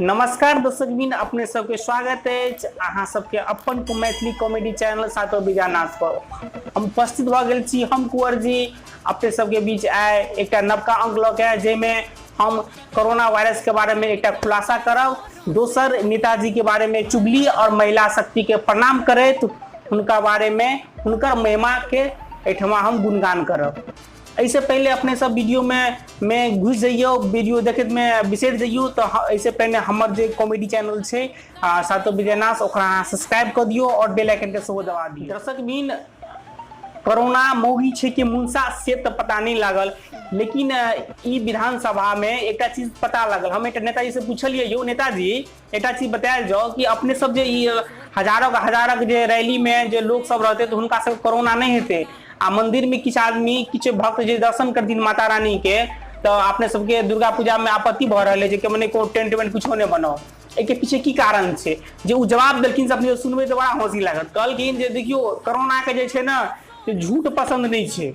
नमस्कार दर्शक बिन, अपने सबके स्वागत अछि अहाँ सबके अपन मैथिली कॉमेडी चैनल सातो बीजा नाच पर। हम उपस्थित भऽ गेल छी, हम कुंवर जी अपने सबके बीच आइ एकटा नवका अंक लऽ के, जाहिमे हम कोरोना वायरस के बारे में एकटा खुलासा करब, दोसर नेताजी के बारे में चुगली और महिला शक्ति के प्रणाम करैत हुनका बारे में हुनकर महिमा के एहिठमा हम गुणगान करब। एहिसँ पहिले अपने सब वीडियो में घुसि जइयौ, वीडियो देखैत में बिसरि जइयौ, तऽ एहिसँ पहिने हमर जे कॉमेडी चैनल छै सातो विजयनाथ, ओकरा अहाँ सब्सक्राइब कऽ दियौ और बेल आइकन के सेहो दबा दियौ। दर्शक बिन, कोरोना मौगी छै कि मुंसा से तऽ पता नहि लागल, लेकिन ई विधानसभा में एकटा चीज पता लागल। हम एकटा नेताजी से पूछलियै, यौ नेताजी, एकटा चीज बतायल जाओ कि अपने सब जे ई हजारक हजारक जे रैली में जे लोग सब रहते तऽ हुनका सब कोरोना नहि हेतै, आ मंदिर में किछु आदमी किछु भक्त जे दर्शन करथिन माता रानी के, तऽ अपने सबके दुर्गा पूजा में आपत्ति भऽ रहल है जे मने कोनो टेंट वेंट कुछो नहि बनाओ, एहिके पीछे की कारण छै? जे ओ जवाब देलखिन से अपने सुनबै तऽ बड़ा हँसी लागत। कहलखिन जे देखियौ, कोरोना के जे छै ने से झूठ पसन्द नहि छै,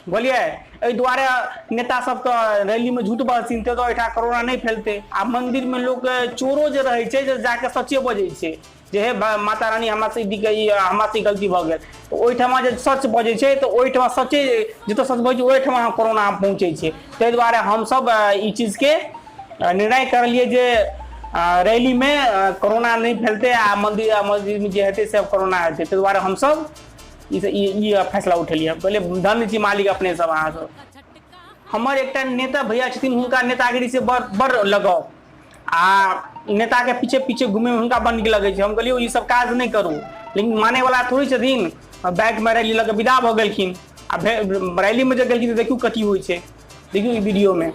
बोलिए, एहि दुआरे नेता सब तऽ रैली में झूठ बजथिन तऽ एहिठाम कोरोना नहि फैलतै। आ मंदिर में लोक चोरो जे रहै छै जे जाके सचे बजै छै जे हे माता रानी, हमरा से ई हमरा से गलती भऽ गेल, तऽ ओहिठमा जे सच बजै छै तऽ ओहिठमा सचे जतऽ सच बजै छै ओहिठमा कोरोना पहुँचै छै। ताहि दुआरे हमसब ई चीजके निर्णय करलियै जे रैलीमे कोरोना नहि फैलतै आ मंदिर आ मस्जिदमे जे हेतै से कोरोना हेतै, ताहि दुआरे हमसब ई फैसला उठेलियै। हम कहलियै धन्य छी मालिक अपने सब अहाँ सब। हमर एकटा नेता भैया छथिन, हुनका नेतागिरी से बड़ बड़ लगाव आ नेताके पीछे पीछे घुमैमे हुनका बड़ नीक लगै छै। हम कहलियै ई सब काज नहि करू, लेकिन मानैवला थोड़ी छथिन। बाइकमे रैली लऽ कऽ विदा भऽ गेलखिन आ रैलीमे जे गेलखिन तऽ देखियौ कथी होइ छै, देखियौ ई वीडियोमे।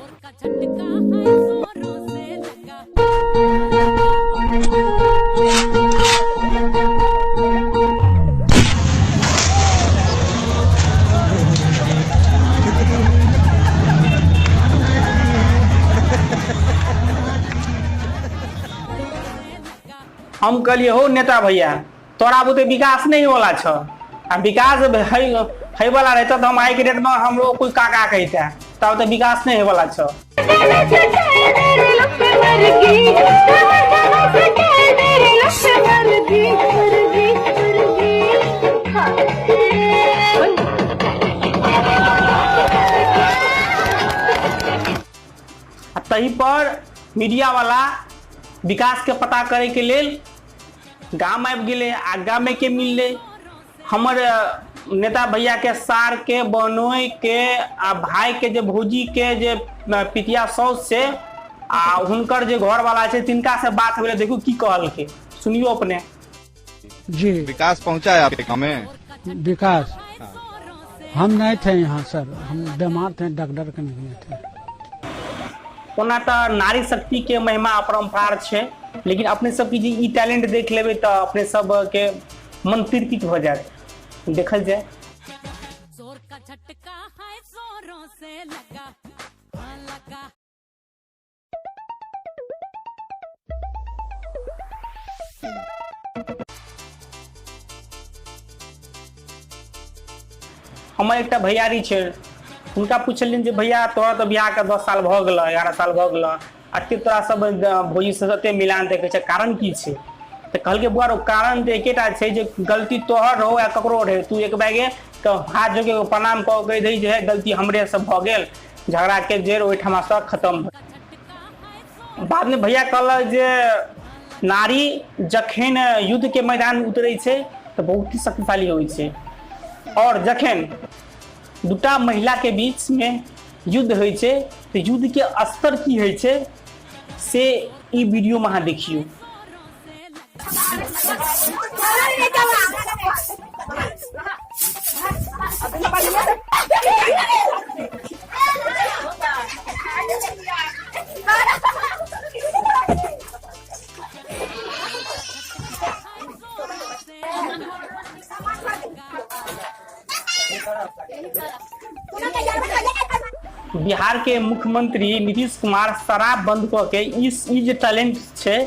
हम कहलिए हो नेता भैया, तोरा बुते विकास नहीं होला छ, आ विकास है वाला रहता तो हम आई के डेट में हमरो कोई काका कहता, तब तो विकास नहीं होवाला छ। तही पर मीडिया वाला विकास के पता करे के लेल गाम आबि गेलै आ गामे के मिललै हमर नेता भैया के सार के बहनोई के आ भाई के जे भौजी के जे पितिया साउस से आ हुनकर जे घर वाला छै तिनका से बात भेलै। देखू की कहलकै, सुनियो अपने। जी विकास पहुंचा है आपके गांव में? विकास हम नहीं थे यहाँ सर, हम बीमार थे, डॉक्टर के नहीं थे। ओना तऽ नारी शक्ति के महिमा अपरम्पार छै, लेकिन अपने सबके जे ई टैलेंट देख लेबै तऽ अपने सबके मन तिरपित भऽ जायत। देखल जाय। जोर का झटका है जोरों से लगा, हाँ लगा। हमर एकटा भैयारी छै, हुनका पुछलियनि जे भैया तोरा तऽ बियाहके 10 साल भऽ गेलऽ, 11 साल भऽ गेलऽ, एते तोरा सब भौजी से एते मिलान देखै छै, कारण की छै? तऽ कहलकै बौआ रो कारण तऽ एकेटा छै जे गलती तोहर रहो या ककरो रहे, तू एक बैगे तऽ हाथ जोड़ि के प्रणाम कऽ कहि दही जे गलती हमरे से भऽ गेल, झगड़ा के जड़ि ओहिठमा सँ खतम भऽ। बादमे भैया कहलक जे नारी जखन युद्ध के मैदान मे उतरै छै तऽ बहुत ही शक्तिशाली होइ छै, और जखन दूटा महिला के बीच मे युद्ध होइ छै तऽ युद्ध के स्तर की होइ छै से ई वीडियो मे अहाँ देखियौ। बिहार के मुख्यमंत्री नीतीश कुमार शराब बंद कऽ के ई जे टैलेंट छै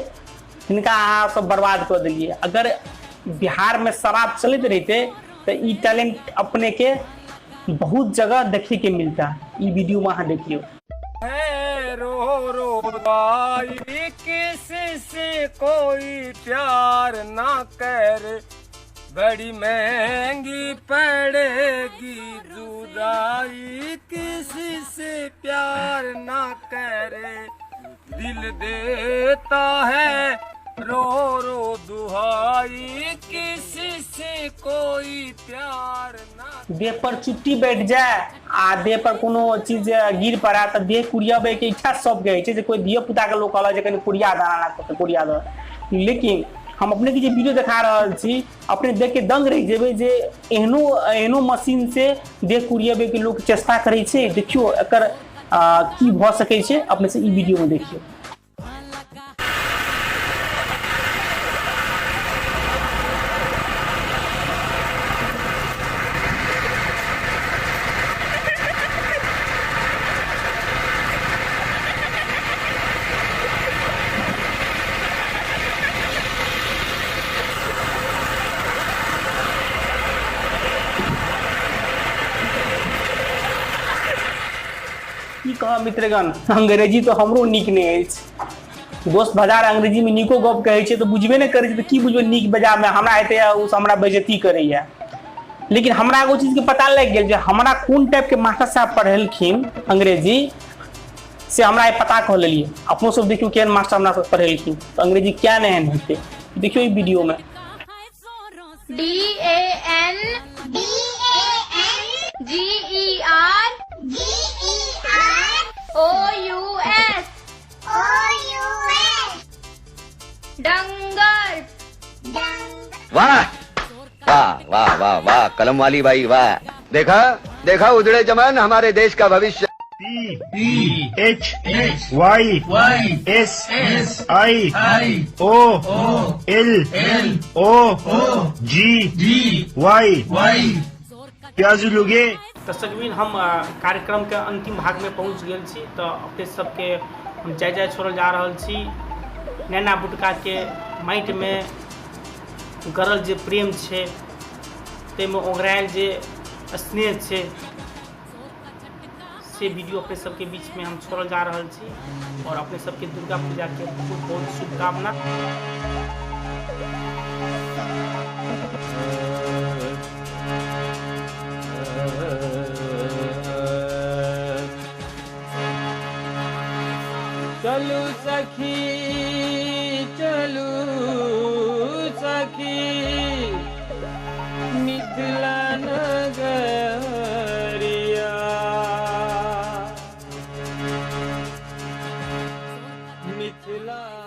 हिनका अहाँ सब बर्बाद कऽ देलियै। अगर बिहार में शराब चलैत रहितै तऽ ई टैलेंट अपने के बहुत जगह देखे के मिलता। ई वीडियो में अहाँ देखियौ। रो रो बाई किसी से कोई प्यार ना करे, बड़ी महंगी पड़ेगी जुदाई किसी से प्यार ना करे। दिल देता है रो रो दुहाई किसी से कोई प्यार ना। देह पर चुट्टी बैठ जाए आ देह पर कोनो चीज गिर पड़ा तऽ देह कुरियाबै के इच्छा सबके होइ छै जे कोई धियो पुता के लोक कहलक जे कनि कुरिया दऽ एना कऽ कुरिया दऽ। लेकिन हम अपने के जे वीडियो देखा रहल छी अपने देख के दंग रहि जेबै जे एहनो एहनो मशीन से देह कुरियाबै के लोक चेष्टा करै छै। देखियौ एकर की भऽ सकै छै, अपने से ई वीडियो में देखियौ। की कहब मित्रगण, अंग्रेजी तो हमरो नीक नहि अछि। दोस्त बाजार अंग्रेजी में नीको गप कहै छै तऽ बुझबे नहि करै छै, तऽ की बुझबै नीक बजा में हमरा हेतै ओ हमरा बेइज्जती करैया। लेकिन हमरा एगो चीजके पता लागि गेल जे हमरा कोन टाइपके मास्टर साहब पढ़ेलखिन अंग्रेजी, से हमरा आइ पता कऽ लेलियै। अपनो सब देखियौ केहन मास्टर हमरा सब पढ़ेलखिन तऽ अंग्रेजी किया नहि एहन हेतै। देखियौ ई वीडियोमे। D A N D A N G E R G E R O U S O U S डंगर। वाह वाह वाह वाह वाह कलम वाली भाई वाह। देखा देखा उजड़े चमन हमारे देश का भविष्य। P H Y S I O L O G Y प्याजु लुगे। दर्शकबिन, हम कार्यक्रम के अंतिम भाग में पहुंच गेल छी, तऽ अपने सबके हम जाय जाय छोड़ल जा रहल छी। नैना बुटका के माटि में गरल जे प्रेम छै, ताहिमे ओंघरायल जे स्नेह छै, से वीडियो अपने सबके बीच में हम छोड़ल जा रहल छी। और अपने सबके दुर्गा पूजा के बहुत बहुत शुभकामना। चलू सखी चलू सखी मिथिला नगरिया, मिथिला।